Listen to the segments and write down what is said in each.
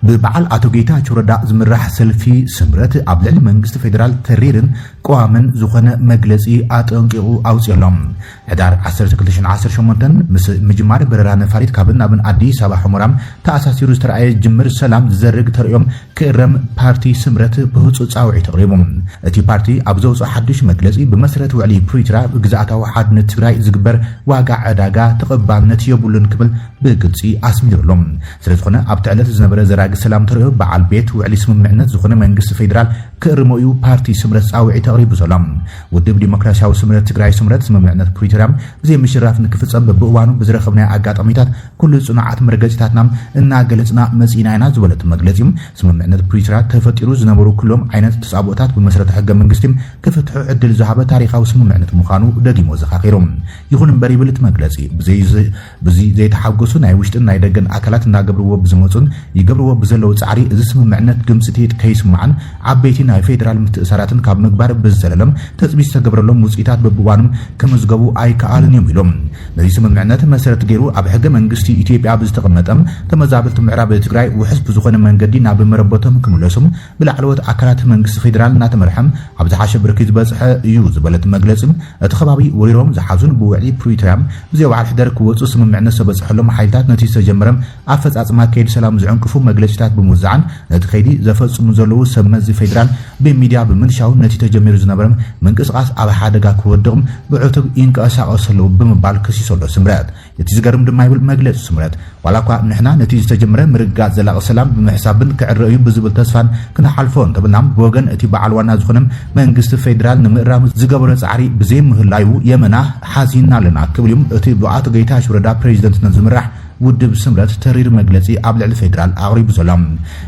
ብበዓል ኣቶ ጌታቸው ረዳ ዝምራሕ ሰልፊ ስምረት ኣብ ልዕሊ መንግስቲ ፌደራል ተሪርን ቀዋምን ዝኾነ መግለጺ ኣጠንቂቑ ኣውፅኦ ኣሎ። ሕዳር ዓሰርተ ክልተ ሽሕን ዓሰርተ ሸሞንተን ምስ ምጅማር በረራ ነፋሪት ካብን ናብን ኣዲስ ኣበባ ሑመራም ተኣሳሲሩ ዝተረኣየ ጅምር ሰላም ዝዘርግ ተርእዮም ክእረም ፓርቲ ስምረት ብህፁ ፃውዒት ኣቕሪቡ። እቲ ፓርቲ ኣብ ዘውፅኦ ሓዱሽ መግለፂ ብመሰረት ውዕሊ ፕሪቶርያ ግዝኣታዊ ሓድነት ትግራይ ዝግበር ዋጋ ዕዳጋ ተቐባልነት የብሉን ክብል ብግልፂ ኣስሚሩ ኣሎ። ስለዝኾነ ኣብቲ ዕለት ዝነበረ ዘራጊ ሰላም ተርእዮ በዓል ቤት ውዕሊ ስምምዕነት ዝኾነ መንግስቲ ፌደራል ክእርሞ እዩ ፓርቲ ስምረት ፃውዒት ኣቕሪቡ ዘሎ። ውድብ ዲሞክራሲያዊ ስምረት ትግራይ ስምረት ስምምዕነት ፕሪቶርያ ብዘይምሽራፍ ንክፍፀም በብእዋኑ ብዝረኸብናዮ ኣጋጣሚታት ኩሉ ፅኑዓት መርገፂታትና እናገለፅና መፂእና ኢና ዝበለቱ መግለፂ ስምምዕነት ፕሪቶርያ ተፈጢሩ ዝነበሩ ኩሎም ዓይነት ተፃብኦታት ብመሰረት ሕገ መንግስቲ ክፍትሑ ዕድል ዝሃበ ታሪኻዊ ስምምዕነት ምዃኑ ደጊሞ ዘኻኺሩ። ይኹን እምበር ይብል እቲ መግለፂ ብዘይ ብዚ ዘይተሓጎሱ ናይ ውሽጥን ናይ ደገን ኣካላት እናገብርዎ ብዝመፁን ይገብርዎ ብዘለዉ ፃዕሪ እዚ ስምምዕነት ግምፅቲ ከይስማዕን ዓበይቲ ናይ ፌደራል ምትእሳራትን ካብ ምግባር ብዝዘለሎም ተፅቢት ዝተገብረሎም ውፅኢታት በብእዋኖም ክምዝገቡ ኣይከኣልን እዮም ኢሎም። ነዚ ስምምዕነት መሰረት ገይሩ ኣብ ሕገ መንግስቲ ኢትዮጵያ ብዝተቐመጠም ተመዛበልቲ ምዕራብ ትግራይ ውሕስ ብዝኾነ መንገዲ ናብ መረበቶም ክምለሱም ብላዕለዎት ኣካላት መንግስቲ ፌደራል እናተመርሐም ኣብ ዝሓሸ ብርኪ ዝበፅሐ እዩ ዝበለት መግለፂ እቲ ከባቢ ወሪሮም ዝሓዙን ብውዕሊ ፕሪቶርያ ብዘይ በዓል ሕደር ክወፁ ስምምዕነት ዝተበፅሐሎም ሓይልታት ነቲ ዝተጀመረ ኣፈፃፅማ ከይዲ ሰላም ዝዕንቅፉ መግለፂታት ብምውዛዕን ነቲ ከይዲ ዘፈፅሙ ዘለዉ ሰብ መዚ ፌደራል ብሚድያ ብምንሻው ነቲ ተጀሚሩ ዝነበረ ምንቅስቃስ ኣብ ሓደጋ ክወድቕ ብዕቱብ ይንቀሳቀሱ ኣለዉ ብምባል ከሲሱ ኣሎ ስምረት። እቲ ዝገርም ድማ ይብል መግለፂ ስምረት ዋላ እኳ ንሕና ነቲ ዝተጀመረ ምርግጋፅ ዘላቂ ሰላም ብምሕሳብን ክዕረ እዩ ብዝብል ተስፋን ክንሓልፎ እንተብልና ብወገን እቲ በዓል ዋና ዝኾነ መንግስቲ ፌደራል ንምእራም ዝገበሮ ፃዕሪ ብዘይምህላዩ የመና ሓዚንና ኣለና ክብል እዩ እቲ ብኣቶ ጌታቸው ረዳ ፕሬዚደንትነት ዝምራሕ ውድብ ስምረት ተሪር መግለፂ ኣብ ልዕሊ ፌደራል ኣቕሪቡ ዘሎ።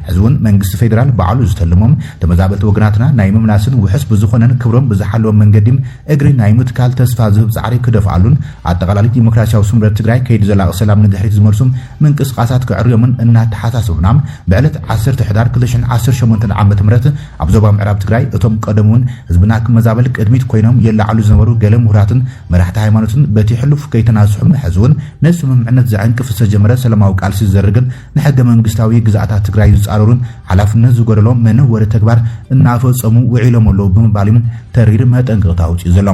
ሕዚ እውን መንግስቲ ፌደራል ባዕሉ ዝተልሞም ተመዛበልቲ ወገናትና ናይ ምምላስን ውሕስ ብዝኾነን ክብሮም ብዝሓለወ መንገዲ እግሪ ናይ ምትካል ተስፋ ዝህብ ፃዕሪ ክደፍኣሉን ኣጠቓላሊ ዲሞክራሲያዊ ስምረት ትግራይ ከይዲ ዘላቂ ሰላም ንድሕሪት ዝመልሱ ምንቅስቃሳት ክዕርዮምን እናተሓሳሰቡና ብዕለት ዓሰርተ ሕዳር ክልተ ሽሕን ዓሰርተ ሸሞንተን ዓመተ ምህረት ኣብ ዞባ ምዕራብ ትግራይ እቶም ቀደም እውን ህዝብና ክመዛበል ቅድሚት ኮይኖም የላዕሉ ዝነበሩ ገለ ምሁራትን መራሕቲ ሃይማኖትን በቲ ሕሉፍ ከይተናስሑም ሕዚ እውን ነዚ ስምምዕነት ዘዕንቅፍ ዝተጀመረ ሰላማዊ ቃልሲ ዝዘርግን ንሕገ መንግስታዊ ግዝኣታት ትግራይ ዝፃረሩን ሓላፍነት ዝጎደሎ መነወሪ ተግባር እናፈፀሙ ውዒሎም ኣለዉ ብምባል እዩ ተሪር መጠንቀቕታ ኣውፂኡ ዘሎ።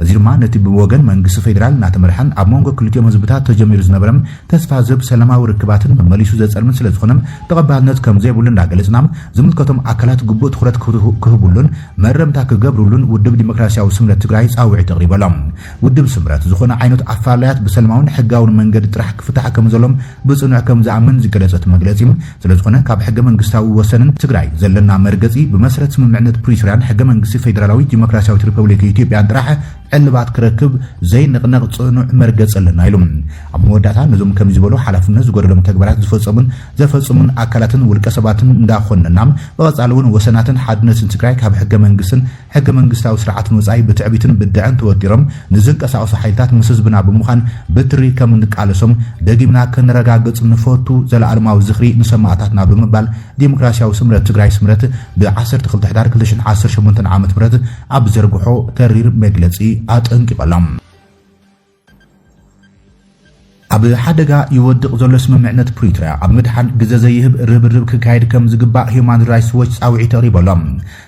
እዚ ድማ ነቲ ብወገን መንግስቲ ፌደራል እናተመርሐን ኣብ መንጎ ክልቲኦም ህዝብታት ተጀሚሩ ዝነበረ ተስፋ ዝህብ ሰላማዊ ርክባትን መመሊሱ ዘፀልምን ስለዝኾነ ተቐባልነት ከም ዘይብሉ እንዳገለፅና ዝምልከቶም ኣካላት ግቡእ ትኹረት ክህቡ- ክህቡሉን መረምታ ክገብሩሉን ውድብ ዲሞክራሲያዊ ስምረት ትግራይ ፃውዒት ኣቕሪቡ ኣሎ። ውድብ ስምረት ዝኾነ ዓይነት ኣፈላላያት ብሰላማውን ሕጋውን መንገዲ ጥራሕ ክፍታሕ ከም ዘሎም ብፅኑዕ ከም ዝኣምን ዝገለፀ እቲ መግለፂ ስለዝኾነ ካብ ሕገ መንግስታዊ ወሰንን ትግራይ ዘለና መርገፂ ብመሰረት ስምምዕነት ፕሪቶርያን ሕገ መንግስቲ ፌደራላዊት ዲሞክራሲያዊት ሪፐብሊክ ኢትዮጵያን ጥራሕ ዕልባት ክረክብ ዘይንቕነቕ ፅኑዕ መርገፂ ኣለና ኢሉ። ኣብ መወዳእታ ነዞም ከምዚ ዝበሉ ሓላፍነት ዝጎደሎም ተግባራት ዝፈፀሙን ዘፈፅሙን ኣካላትን ውልቀ ሰባትን እንዳኾነና ብቐፃሊ እውን ወሰናትን ሓድነትን ትግራይ ካብ ሕገ መንግስትን ሕገ መንግስታዊ ስርዓትን ወፃኢ ብትዕቢትን ብድዐን ተወጢሮም ንዝንቀሳቐሱ ሓይልታት ምስ ህዝብና ብምዃን ብትሪ ከም እንቃለሶም ደጊምና ከነረጋግፅ ንፈቱ። ዘለኣለማዊ ዝኽሪ ንሰማእታትና ብምባል ዲሞክራሲያዊ ስምረት ትግራይ ስምረት ብ ዓሰርተ ክልተ ሕዳር ክልተ ሽሕን ዓሰርተ ሸሞንተን ዓመተ ምህረት ኣብ ዘርግሖ ተሪር መግለፂ ኣጠንቂቐሎም። ኣብ ሓደጋ ይወድቕ ዘሎ ስምምዕነት ፕሪቶርያ ኣብ ምድሓን ግዘ ዘይህብ ርብርብ ክካየድ ከም ዝግባእ ሂዩማን ራይትስ ዎች ፃውዒት ኣቕሪቡ ኣሎ።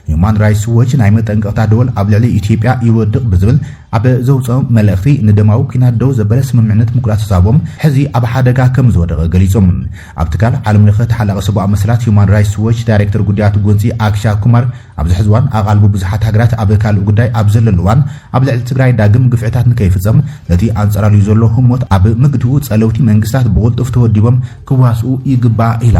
ሂዩማን ራይትስ ዎች ናይ መጠንቀቕታ ደወል ኣብ ልዕሊ ኢትዮጵያ ይወድቕ ብዝብል ኣብ ዘውፅኦ መልእኽቲ ንደማዊ ኲናት ደው ዘበለ ስምምዕነት ምቁራፅ ተሳቦም ሕዚ ኣብ ሓደጋ ከም ዝወደቐ ገሊፁ። ኣብ ትካል ዓለም ለኸ ተሓላቒ ሰብኣዊ መሰላት ሂዩማን ራይትስ ዎች ዳይሬክተር ጉዳያት ጎንፂ ኣክሻ ኩማር ኣብዚ ሕዚ እዋን ኣቓልቡ ብዙሓት ሃገራት ኣብ ካልእ ጉዳይ ኣብ ዘለሉ እዋን ኣብ ልዕሊ ትግራይ ዳግም ግፍዕታት ንከይፍፀም ነቲ ኣንፃራልዩ ዘሎ ህሞት ኣብ ምግትኡ ፀለውቲ መንግስታት ብቕልጡፍ ተወዲቦም ክዋስኡ ይግባእ ኢላ።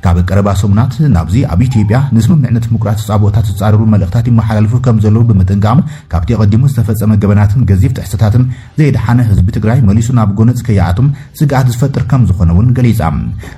ካብ ቀረባ ሰሙናት ናብዚ ኣብ ኢትዮጵያ ንስምምዕነት ምቁራፅ ተፃብኦታት ዝፃረሩ መልእኽታት ይመሓላልፉ ከም ዘለዉ ብምጥንቃቕ ካብቲ ኣቐዲሙ ዝተፈፀመ ገበናትን ገዚፍ ጥሕሰታትን ዘየድሓነ ህዝቢ ትግራይ መሊሱ ናብ ጎነፅ ከይኣቱም ስግኣት ዝፈጥር ከም ዝኾነ እውን ገሊፃ።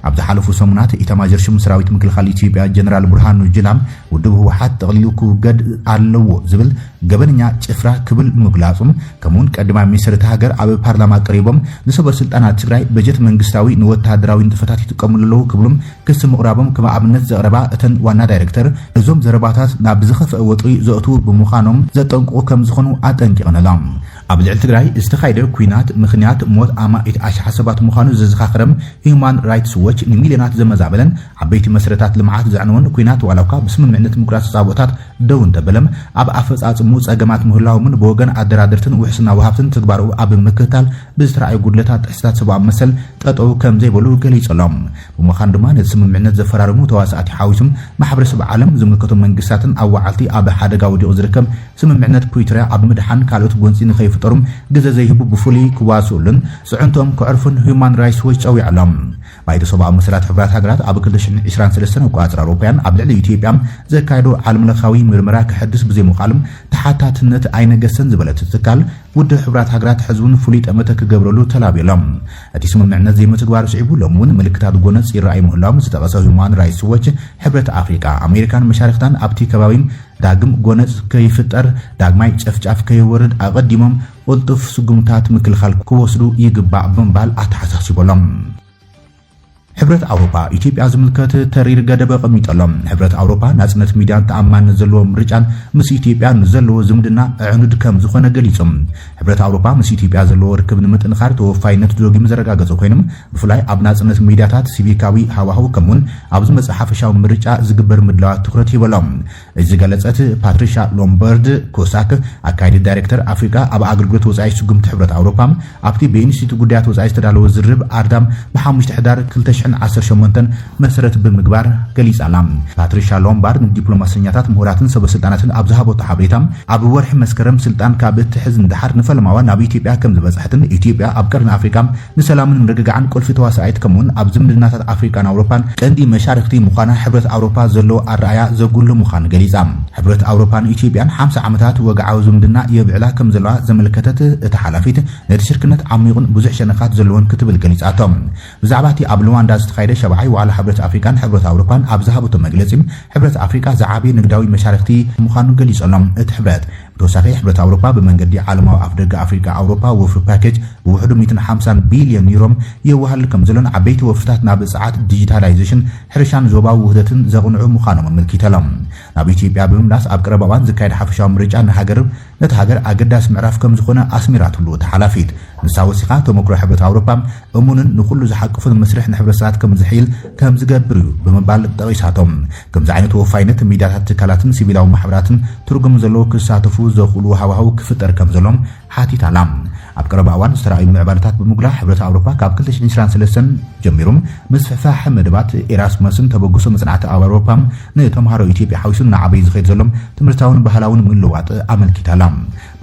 ኣብ ዝሓለፉ ሰሙናት ኢታማዦር ሹም ሰራዊት ምክልኻል ኢትዮጵያ ጀነራል ብርሃኑ ጁላ ውድብ ህወሓት ጠቕሊሉ ክውገድ ኣለዎ ዝብል ገበነኛ ጭፍራ ክብል ምግላፁ ከምኡውን ቀዳማይ ሚኒስትር እታ ሃገር ኣብ ፓርላማ ቀሪቦም ንሰበ ስልጣናት ትግራይ በጀት መንግስታዊ ንወታደራዊ ንጥፈታት ይጥቀሙሉ ኣለዉ ክብሉ ክሲ ምቕራቦም ከም ኣብነት ዘቕረባ እተን ዋና ዳይሬክተር እዞም ዘረባታት ናብ ዝኸፍአ ወጥሪ ዘእትዉ ብምዃኖም ዘጠንቅቑ ከም ዝኾኑ ኣጠንቂቐን ኣለዋ። ኣብ ልዕሊ ትግራይ ዝተኻየደ ኲናት ምኽንያት ሞት ኣማኢት ኣሽሓት ሰባት ምዃኑ ዘዘኻኸረም ሂዩማን ራይትስ ዎች፣ ንሚልዮናት ዘመዛበለን ዓበይቲ መስረታት ልምዓት ዘዕነወን ኲናት ዋላ እኳ ብስምምዕነት ምቁራጽ ተጻብኦታት ደው እንተበለም፣ ኣብ ኣፈጻጽሙ ጸገማት ምህላዎምን ብወገን ኣደራደርትን ውሕስና ወሃብትን ትግባሩ ኣብ ምክትታል ብዝተረኣዩ ጉድለታት ጥሕስታት ሰብኣዊ መሰል ጠጠው ከም ዘይበሉ ገሊጹ ኣሎ። ብምዃኑ ድማ ነቲ ስምምዕነት ዘፈራረሙ ተዋሳእቲ ሓዊሱም ማሕበረሰብ ዓለም ዝምልከቶም መንግስታትን ኣዋዓልቲ ኣብ ሓደጋ ወዲቑ ዝርከብ ስምምዕነት ፕሪቶርያ ኣብ ምድሓን ካልኦት ጎንፂ ንኸይፍጠሩም ግዘ ዘይህቡ ብፍሉይ ክዋስኡሉን ፅዕንቶም ከዕርፉን ሂዩማን ራይትስ ዎች ፀዊዑ ኣሎ። ባይቶ ሰብኣዊ መሰላት ሕቡራት ሃገራት ኣብ ክልተ ሽሕን ዕስራን ሰለስተን ኣቆፃፅራ ኣውሮፓውያን ኣብ ልዕሊ ኢትዮጵያ ዘካየዶ ዓለምለኻዊ ምርመራ ክሕድስ ብዘይምኽኣሉ ተሓታትነት ኣይነገሰን ዝበለት እቲ ትካል፣ ውድብ ሕቡራት ሃገራት ሕዚ እውን ፍሉይ ጠመተ ክገብረሉ ተላብዩ ኣሎ። እቲ ስምምዕነት ዘይምትግባሩ ስዒቡ ሎሚ እውን ምልክታት ጎነፅ ይረኣዩ ምህላዎም ዝጠቐሰ ሂዩማን ራይትስ ዎች፣ ሕብረት ኣፍሪቃ፣ ኣሜሪካን መሻርክታን ኣብቲ ከባቢ ዳግም ጎነፅ ከይፍጠር፣ ዳግማይ ጨፍጫፍ ከይወርድ ኣቐዲሞም ቅልጡፍ ስጉምታት ምክልኻል ክወስዱ ይግባእ ብምባል ኣተሓሳሲቡ ኣሎ። ሕብረት ኣውሮፓ ኢትዮጵያ ዝምልከት ተሪር ገደብ ኣቐሚጡ ኣሎ። ሕብረት ኣውሮፓ ናጽነት ሚድያን ተኣማንነት ዘለዎ ምርጫን ምስ ኢትዮጵያ ንዘለዎ ዝምድና ኣዕኑድ ከም ዝኾነ ገሊጹ። ሕብረት ኣውሮፓ ምስ ኢትዮጵያ ዘለዎ ርክብ ንምጥንኻር ተወፋይነት ደጊሙ ዘረጋገጸ ኮይኖም፣ ብፍላይ ኣብ ናጽነት ሚድያታት፣ ሲቪካዊ ሃዋህው ከምኡውን ኣብዚ መጽእ ሓፈሻዊ ምርጫ ዝግበር ምድላዋት ትኹረት ይበሎም። እዚ ዝገለጸት ፓትሪሻ ሎምበርድ ኮሳክ፣ ኣካይዲ ዳይሬክተር ኣፍሪቃ ኣብ ኣገልግሎት ወጻኢ ስጉምቲ ሕብረት ኣውሮፓ፣ ኣብቲ ብኢንስቲትዩት ጉዳያት ወጻኢ ዝተዳለወ ዝርርብ ኣርዳም ብሓሙሽተ ሕዳር ክልተ ሽሕን ዓሰርተ ሸሞንተን መሰረት ብምግባር ገሊጻ ኣላ። ፓትሪሻ ሎምባርድ ንዲፕሎማሰኛታት፣ ምሁራትን ሰበ ስልጣናትን ኣብ ዝሃበቶ ሓበሬታ፣ ኣብ ወርሒ መስከረም ስልጣን ካብ እትሕዝ ንደሓር ንፈለማ እዋን ናብ ኢትዮጵያ ከም ዝበጽሐትን ኢትዮጵያ ኣብ ቀርኒ ኣፍሪቃ ንሰላምን ምርግጋዕን ቁልፊ ተዋሳኢት ከምኡውን ኣብ ዝምድናታት ኣፍሪቃን ኣውሮፓን ቀንዲ መሻርክቲ ምዃና ሕብረት ኣውሮፓ ዘለዎ ኣረኣያ ዘጉልህ ምዃኑ ገሊጻ። ሕብረት ኣውሮፓን ኢትዮጵያን ሓምሳ ዓመታት ወግዓዊ ዝምድና የብዕላ ከም ዘለዋ ዘመልከተት እታ ሓላፊት፣ ነቲ ሽርክነት ዓሚቑን ብዙሕ ሸነኻት ዘለዎን ክትብል ገሊጻቶ። ብዛዕባ እቲ ኣብ ሉዋንዳ ዝተኻየደ ሻብዓይ ዋዕላ ሕብረት ኣፍሪቃን ሕብረት ኣውሮፓን ኣብ ዝሃበቶ መግለጺ፣ ሕብረት ኣፍሪቃ ዝዓበየ ንግዳዊ መሻርክቲ ምዃኑ ገሊጹ ኣሎ። እቲ ሕብረት ብተወሳኺ፣ ሕብረት ኣውሮፓ ብመንገዲ ዓለማዊ ኣፍደገ ኣፍሪቃ ኣውሮፓ ወፍሪ ፓኬጅ ብውሕዱ ሚእትን ሓምሳን ቢልዮን ዩሮ የዋህልል ከም ዘሎን ዓበይቲ ወፍርታት ናብ ጸዓት፣ ዲጂታላይዜሽን፣ ሕርሻን ዞባዊ ውህደትን ዘቕንዑ ምዃኖም ኣመልኪቱ ኣሎ። ናብ ኢትዮጵያ ብምምላስ፣ ኣብ ቀረባ እዋን ዝካየድ ሓፈሻዊ ምርጫ ንሃገር፣ ነቲ ሃገር ኣገዳሲ ምዕራፍ ከም ዝኾነ ኣስሚራትሉ እታ ሓላፊት። ንሳ ወሲኻ፣ ተመክሮ ሕብረት ኣውሮፓ እሙንን ንኹሉ ዝሓቅፍን መስርሕ ንሕብረተሰባት ከም ዝሕይል ከም ዝገብር እዩ ብምባል ጠቒሳቶም። ከምዚ ዓይነት ተወፋይነት ሚድያታት፣ ትካላትን ሲቪላዊ ማሕበራትን ትርጉም ዘለዎ ክሳተፉ ዘኽእሉ ሃዋህው ክፍጠር ከም ዘሎም ሓቲታ ኣላ። ኣብ ቀረባ እዋን ዝተራእዩ ምዕባለታት ብምጉላህ፣ ሕብረት ኣውሮፓ ካብ ክልተ ሽሕን ዕስራን ሰለስተን ጀሚሩ ምስፍሕፋሕ መደባት ኤራስመስን ተበግሶ መጽናዕቲ ኣብ ኣውሮፓ ንተምሃሮ ኢትዮጵያ ሓዊሱ እናዓበየ ዝኸይድ ዘሎም ትምህርታውን ባህላውን ምልውዋጥ ኣመልኪታ ኣላ።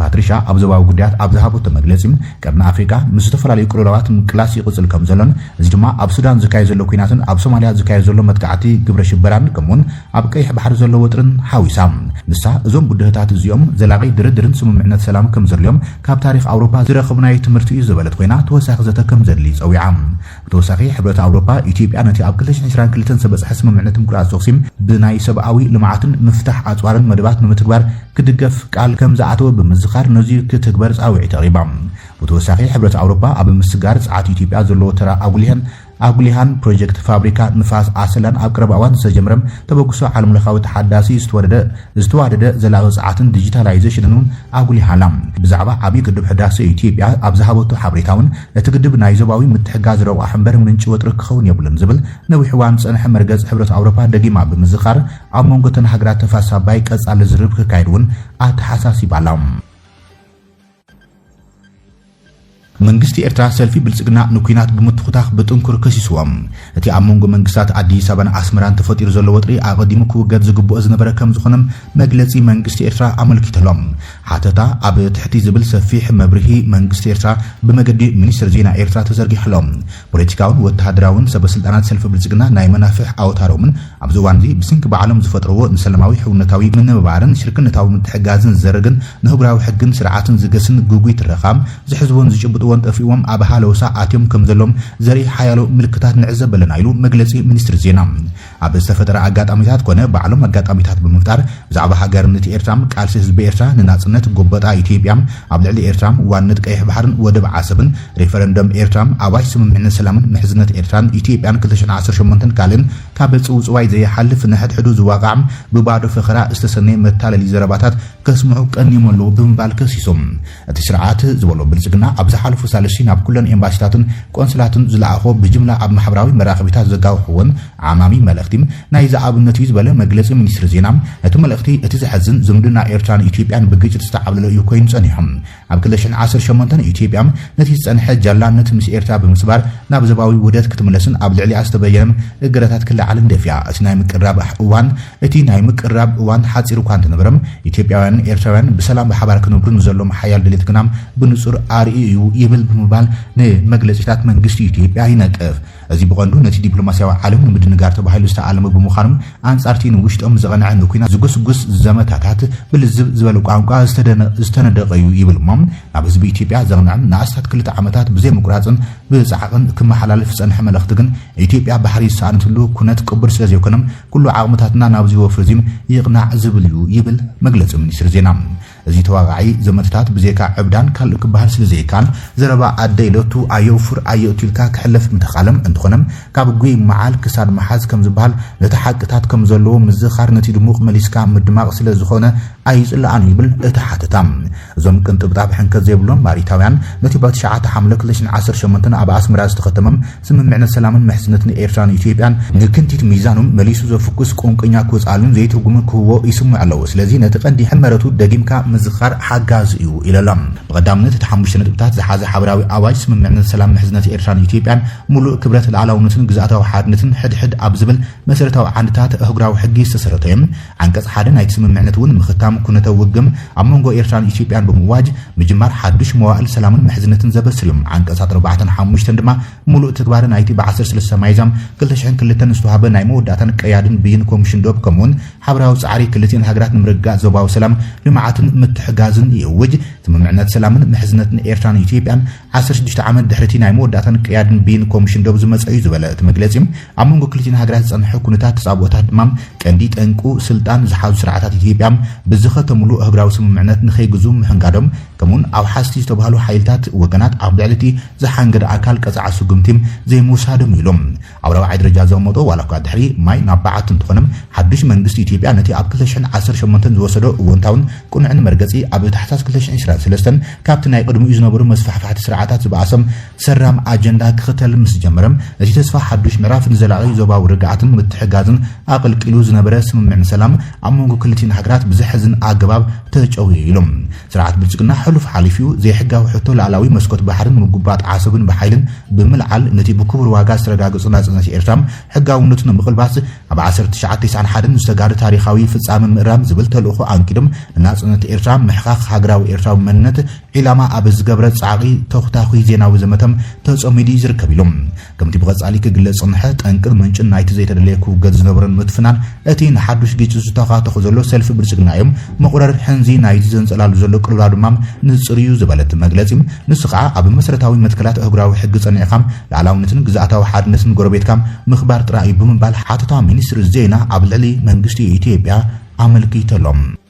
ፓትሪሻ ኣብ ዞባዊ ጉዳያት ኣብ ዝሃበቶ መግለጺ፣ ቀርኒ ኣፍሪቃ ምስ ዝተፈላለዩ ቅልውላዋት ምቅላስ ይቕጽል ከም ዘሎን፣ እዚ ድማ ኣብ ሱዳን ዝካየድ ዘሎ ኲናትን ኣብ ሶማልያ ዝካየድ ዘሎ መጥቃዕቲ ግብረ ሽበራን ከምኡውን ኣብ ቀይሕ ባሕሪ ዘሎ ወጥርን ሓዊሳ። ንሳ፣ እዞም ብድሆታት እዚኦም ዘላቒ ድርድርን ስምምዕነት ሰላም ከም ዘድልዮም ካብ ታሪኽ ኣውሮፓ ዝረኸብናዮ ትምህርቲ እዩ ዝበለት ኮይና፣ ተወሳኺ ዘተ ከም ዘድሊ ጸዊዓ። ብተወሳኺ፣ ሕብረት ኣውሮፓ፣ ኢትዮጵያ ነቲ ኣብ ክልተ ሽሕን ዕስራን ክልተን ዝተበጽሐ ስምምዕነት ምቁራጽ ተኹሲ ብናይ ሰብኣዊ ልምዓትን ምፍታሕ ኣጽዋርን መደባት ንምትግባር ክድገፍ ቃል ከም ዝኣተወ ብምዝኻር፣ ነዚ ክትግበር ጻውዒት ኣቕሪባ። ብተወሳኺ፣ ሕብረት ኣውሮፓ ኣብ ምስጋር ጸዓት ኢትዮጵያ ዘለዎ ተራ ኣጉሊሀን ኣጉሊሃን ፕሮጀክት ፋብሪካ ንፋስ ኣሰላን ኣብ ቀረባ እዋን ዝተጀመረ ተበግሶ ዓለምለኻዊ ተሓዳሲ ዝተወደደ ዝተዋደደ ዘላቒ ጸዓትን ዲጂታላይዜሽንን እውን ኣጉሊሃ ኣላ። ብዛዕባ ዓብዪ ግድብ ሕዳሰ ኢትዮጵያ ኣብ ዝሃበቶ ሓበሬታ እውን፣ እቲ ግድብ ናይ ዞባዊ ምትሕግጋዝ ረቋሒ እምበር ምንጪ ወጥሪ ክኸውን የብሉን ዝብል ነዊሕ እዋን ዝጸንሐ መርገጽ ሕብረት ኣውሮፓ ደጊማ ብምዝኻር፣ ኣብ መንጎ እተን ሃገራት ተፋሰስ ኣባይ ቀጻሊ ዝርርብ ክካየድ እውን ኣተሓሳሲባ ኣላ። መንግስቲ ኤርትራ ሰልፊ ብልጽግና ንኲናት ብምትኹታኽ ብጥንኩር ከሲስዎም። እቲ ኣብ መንጎ መንግስታት ኣዲስ ኣበባን ኣስመራን ተፈጢሩ ዘሎ ወጥሪ ኣቐዲሙ ክውገድ ዝግብኦ ዝነበረ ከም ዝኾነም መግለጺ መንግስቲ ኤርትራ ኣመልኪቱ ኣሎ። ሓተታ ኣብ ትሕቲ ዝብል ሰፊሕ መብርሂ መንግስቲ ኤርትራ ብመገዲ ሚኒስትር ዜና ኤርትራ ተዘርጊሑ ኣሎ። ፖለቲካውን ወተሃደራውን ሰበስልጣናት ሰልፊ ብልጽግና ናይ መናፍሕ ኣውታሮምን ኣብዚ እዋን እዚ ብስንኪ ባዕሎም ዝፈጥርዎ ንሰላማዊ ሕውነታዊ ምንብባርን ሽርክነታዊ ምትሕግጋዝን ዝዘርግን ንህጉራዊ ሕግን ስርዓትን ዝገስን ግጉይ ትረኻ ዝሕዝቦን ዝጭብጦ እወን ጠፊእዎም ኣብ ሃለውሳ ኣትዮም ከም ዘለዎም ዘርኢ ሓያሎ ምልክታት ንዕዘብ ኣለና ኢሉ መግለጺ ሚኒስትሪ ዜና። ኣብ ዝተፈጠረ ኣጋጣሚታት ኮነ ባዕሎም ኣጋጣሚታት ብምፍጣር ብዛዕባ ሃገርነት ኤርትራ፣ ቃልሲ ህዝቢ ኤርትራ ንናጽነት፣ ጎበጣ ኢትዮጵያ ኣብ ልዕሊ ኤርትራ፣ ዋንነት ቀይሕ ባሕርን ወደብ ዓሰብን፣ ሬፈረንደም ኤርትራ፣ ኣዋጅ ስምምዕነት ሰላምን ምሕዝነት ኤርትራን ኢትዮጵያን ክልተ ሽሕን ዓሰርተ ሸሞንተን ካልእን ካብ ጽውጽዋይ ዘይሓልፍ ንሕድሕዱ ዝዋቃዕ ብባዶ ፈኸራ ዝተሰነየ መታለሊ ዘረባታት ከስምዑ ቀኒዮም ኣለዉ ብምባል ከሲሶም። እቲ ስርዓት ዝበሎ ብልጽግና ኣብ ዝሓለፉ ሳልስቲ ናብ ኩለን ኤምባሲታትን ቆንስላትን ዝለኣኾ ብጅምላ ኣብ ማሕበራዊ መራኸቢታት ዘጋውሕዎን ዓማሚ መልእኽቲ ናይዚ ኣብነት እዩ ዝበለ መግለጺ ሚኒስትሪ ዜና፣ እቲ መልእኽቲ እቲ ዘሕዝን ዝምድና ኤርትራን ኢትዮጵያን ብግጭት ዝተዓብለለ እዩ ኮይኑ ጸኒሑ። ኣብ ክልተ ሽሕን ዓሰርተ ሸሞንተን ኢትዮጵያ ነቲ ዝጸንሐ ጃላነት ምስ ኤርትራ ብምስባር ናብ ዞባዊ ውህደት ክትምለስን ኣብ ልዕሊኣ ዝተበየነ እገዳታት ክለዓልን ደፊኣ። እቲ ናይ ምቅራብ እዋን እቲ ናይ ምቅራብ እዋን ሓጺር እኳ እንተነበረ፣ ኢትዮጵያውያንን ኤርትራውያን ብሰላም ብሓባር ክነብሩ ንዘሎም ሓያል ድሌት ግና ብንጹር ኣርእዩ እዩ ይብል ብምባል ንመግለጺታት መንግስቲ ኢትዮጵያ ይነቅፍ። እዚ ብቐንዱ ነቲ ዲፕሎማስያዊ ዓለም ንምድንጋር ተባሂሉ ዝተኣለመ ብምዃኑ፣ ኣንጻርቲ ንውሽጦም ዝቐንዐ ንኲናት ዝጉስጉስ ዘመታታት ብልዝብ ዝበለ ቋንቋ ዝተደነ-፣ ዝተነደቐ እዩ ይብል እሞ፣ ናብ ህዝቢ ኢትዮጵያ ዘቕንዐን ንኣስታት ክልተ ዓመታት ብዘይ ምቁራጽን ብጻዕቕን ክመሓላለፍ ዝጸንሐ መልእኽቲ ግን፣ ኢትዮጵያ ባሕሪ ዝሰኣነትሉ ኩነት ቅቡል ስለ ዘይኮነ፣ ኩሉ ዓቕምታትና ናብዚ ወፍሪ እዚ ይቕናዕ ዝብል እዩ ይብል መግለጺ ሚኒስትሪ ዜና። እዚ ተዋጋዒ ዘመትታት ብዘይካ ዕብዳን ካልእ ክበሃል ስለ ዘይከኣል፣ ዘረባ ኣደ ኢለቱ ኣየውፍር ኣየእቱ ኢልካ ክሕለፍ ምተኻለም፣ እንተኾነ ካብ ጉይ መዓል ክሳድ መሓዝ ከም ዝበሃል፣ ነቲ ሓቅታት ከም ዘለዎ ምዝኻር ነቲ ድሙቕ መሊስካ ምድማቕ ስለ ዝኾነ ኣይጽላኣን ይብል እቲ ሓተታ። እዞም ቅንጥብጣብ ሕንከት ዘይብሎም ባሪታውያን ነቲ ብትሽዓተ ሓምለ ክልተ ሽሕን ዓሰርተ ሸሞንተን ኣብ ኣስመራ ዝተኸተመ ስምምዕነት ሰላምን ምሕዝነትን ኤርትራን ኢትዮጵያን ንክንቲት ሚዛኑ መሊሱ ዘፍኩስ ቁንቁኛ ክወጽኣሉን ዘይትርጉም ክህቦ ይስምዑ ኣለዉ። ስለዚ ነቲ ቀንዲ ሕመረቱ ደጊምካ ምዝኻር ሓጋዚ እዩ ኢለሎም። ብቐዳምነት እቲ ሓሙሽተ ነጥብታት ዝሓዘ ሓበራዊ ኣዋጅ ስምምዕነት ሰላም ምሕዝነት ኤርትራን ኢትዮጵያን ምሉእ ክብረት ልኣላውነትን ግዝኣታዊ ሓድነትን ሕድሕድ ኣብ ዝብል መሰረታዊ ዓንድታት ኣህጉራዊ ሕጊ ዝተሰረተ እዩ። ዓንቀጽ ሓደ ናይቲ ስምምዕነት እውን ምኽታም ኩነተ ውግም ኣብ መንጎ ኤርትራን ኢትዮጵያን ብምእዋጅ ምጅማር ሓዱሽ መዋእል ሰላምን ምሕዝነትን ዘበስር እዩ። ዓንቀጻት ኣርባዕተን ሓሙሽተን ድማ ምሉእ ትግባረ ናይቲ ብ ዓሰርተ ሰለስተ ሚያዝያ ክልተ ሽሕን ክልተን ዝተዋህበ ናይ መወዳእታን ቀያድን ብይን ኮሚሽን ዶብ ከምኡውን ሓበራዊ ጻዕሪ ክልቲኤን ሃገራት ንምርግጋጽ ዞባዊ ሰላም፣ ልምዓትን ምትሕጋዝን ይእውጅ። ስምምዕነት ሰላምን ምሕዝነትን ኤርትራን ኢትዮጵያን ዓሰርተ ሽዱሽተ ዓመት ድሕሪቲ ናይ መወዳእታን ቀያድን ብይን ኮሚሽን ዶብ ዝመጸ እዩ ዝበለ እቲ መግለጺ፣ ኣብ መንጎ ክልቲኤን ሃገራት ዝጸንሐ ኩነታት ተጻብኦታት ድማ ቀንዲ ጠንቁ ስልጣን ዝሓዙ ስርዓታት ኢትዮጵያ ብዝኸተምሉ ኣህጉራዊ ስምምዕነት ንኸይግዙ ምሕንጋዶም፣ ከምኡውን ኣብ ሓዝቲ ዝተባህሉ ሓይልታት ወገናት ኣብ ልዕሊ እቲ ዝሓንገደ ኣካል ቀጻዒ ስጉምቲ ዘይምውሳዶም ኢሎም። ኣብ ራብዓይ ደረጃ ዘቐመጦ ዋላ እኳ ድሕሪ ማይ ናብ በዓቲ እንተኾነ፣ ሓዱሽ መንግስቲ ኢትዮጵያ ነቲ ኣብ ክልተ ሽሕን ዓሰርተ ሸሞንተን ዝወሰዶ እወንታውን ቅኑዕን መርገጺ ኣብ ታሕሳስ ክልተ ሽሕን ዕስራን ሰለስተን ካብቲ ናይ ቅድሚኡ ዝነበሩ መስፋሕፋሕቲ ስርዓታት ዝበኣሰም ሰራም ኣጀንዳ ክኽተል ምስ ጀመረ፣ እቲ ተስፋ ሓዱሽ ምዕራፍ ንዘላቒ ዞባዊ ርግኣትን ምትሕጋዝን ኣቐልቂሉ ዝነበረ ስምምዕን ሰላም ኣብ መንጎ ክልቲኤን ሃገራት ብዘሕዝን ኣገባብ ተጨውዩ ኢሎም። ስርዓት ብልጽግና ሕሉፍ ሓሊፉ ዘይሕጋዊ ሕቶ ልኣላዊ መስኮት ባሕርን ምጉባጥ ዓሰብን ብሓይልን ብምልዓል ነቲ ብክቡር ዋጋ ዝተረጋገጹ ናጽነት ኤርትራ ሕጋውነቱ ንምቕልባስ ኣብ ዓሰርተ ትሽዓተ ተስዓን ሓደን ዝተጋደ ታሪኻዊ ፍጻመ ምእራም ዝብል ተልእኾ ኣንኪዶም ንናጽነት ኤርትራ ምሕኻኽ ሃገራዊ ኤርትራዊ መንነት ዒላማ ኣብ ዝገብረ ጻዕቒ ተኹታኹይ ዜናዊ ዘመተም ተጸሚዱ እዩ ዝርከብ ኢሎም። ከምቲ ብቐጻሊ ክግለጽ ዝጸንሐ ጠንቅን ምንጭን ናይቲ ዘይተደለየ ክውገድ ዝነበሮን ምትፍናን እቲ ንሓዱሽ ግጭት ዝተኻተኹ ዘሎ ሰልፊ ብልጽግና እዮም። መቑረር ሕንዚ ናይቲ ዘንጸላሉ ዘሎ ቅልውላው ድማ ንጹር እዩ ዝበለ እቲ መግለጺ፣ ንሱ ኸኣ ኣብ መሰረታዊ መትከላት ኣህጉራዊ ሕጊ ጸኒዕካ ልኣላውነትን ግዝኣታዊ ሓድነትን ጎረቤትካ ምኽባር ጥራይ እዩ ብምባል ሓተታ ሚኒስትሪ ዜና ኣብ ልዕሊ መንግስቲ ኢትዮጵያ ኣመልኪቱ ኣሎ።